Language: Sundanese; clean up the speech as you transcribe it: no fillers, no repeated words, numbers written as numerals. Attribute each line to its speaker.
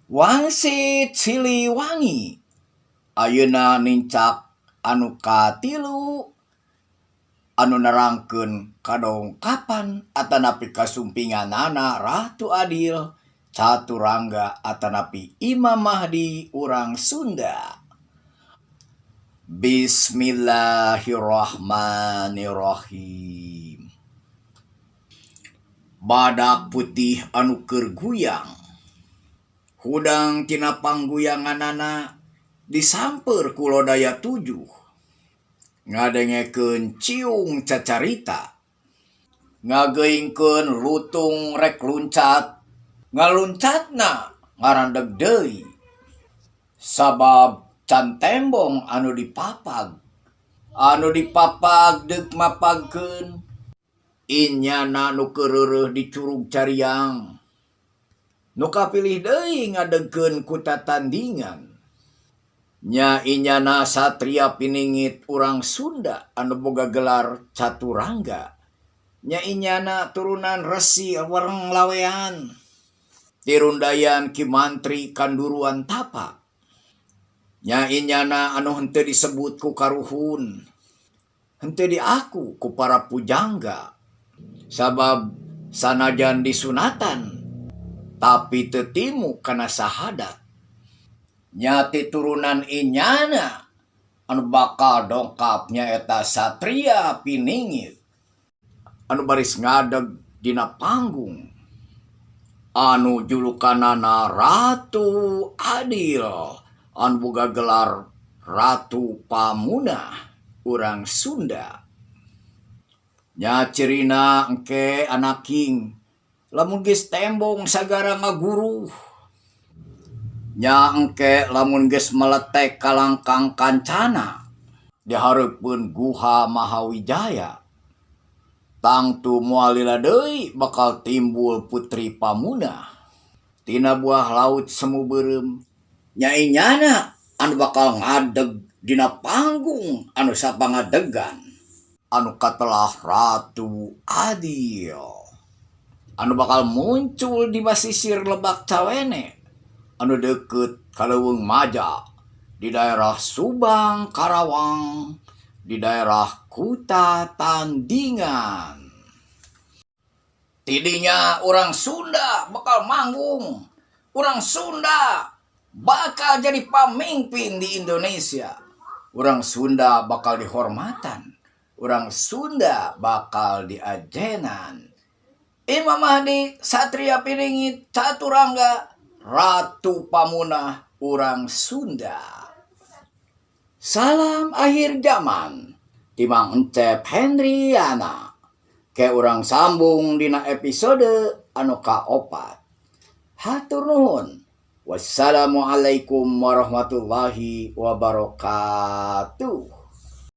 Speaker 1: Wangsit Siliwangi ayeuna nincak anu katilu anu nerangkeun kadongkapan atanapi kasumpinganana Ratu Adil Caturangga atanapi Imam Mahdi urang Sunda. Bismillahirrahmanirrahim. Badak putih anu keur guyang. Hudang tina pangguyanganana disamper ku Lodaya tujuh. Ngadengekeun ciung cacarita. Ngageuingkeun lutung rek luncat, ngaluncatna ngarandeg deui. Sabab can tembong anu dipapag. Anu dipapag deuk mapagkeun inyana nu keur reureuh di Curug Cariang. Nu kapilih deui ngadegkeun ku tatandingan. Nya inyana satria piningit urang Sunda anu boga gelar Caturangga. Nya inyana turunan Resi Wereng Lawean. Tirundayan Ki Mantri Kanduruan Tapa. Nya inyana anu henteu disebut ku karuhun. Henteu diaku ku para pujangga. Sabab sanajan disunatan tapi teu timu kana sahadat. Nya ti turunan inyana anu bakal dongkap nyaeta Satria Piningit anu baris ngadeg dina panggung anu julukanana Ratu Adil anu boga gelar Ratu Pamunah urang Sunda. Nya cirina engke anak king lamun geus tembong sagara ngaguruh. Nya engke lamun geus meletek kalangkang kancana di hareupeun Guha Mahawijaya. Tangtu moal lila deui bakal timbul Putri Pamunah tina buah laut semu beureum. Nya inyana anu bakal ngadeg dina panggung anu sapangadegan anu katelah Ratu Adil anu bakal muncul di basisir Lebak Cawene anu deukeut ka Leuweung Maja di daerah Subang Karawang di daerah Kuta Tandingan. Tidinya urang Sunda bakal manggung. Urang Sunda bakal jadi pamimpin di Indonesia. Urang Sunda bakal dihormatan. Urang Sunda bakal diajenan. Imam Mahdi, Satria Piningit, Caturangga, Ratu Pamunah, urang Sunda. Salam akhir zaman. Ti Mang Encep Hendriana. Ke urang sambung dina episode anu kaopat. Hatur nuhun. Wassalamualaikum warahmatullahi wabarakatuh.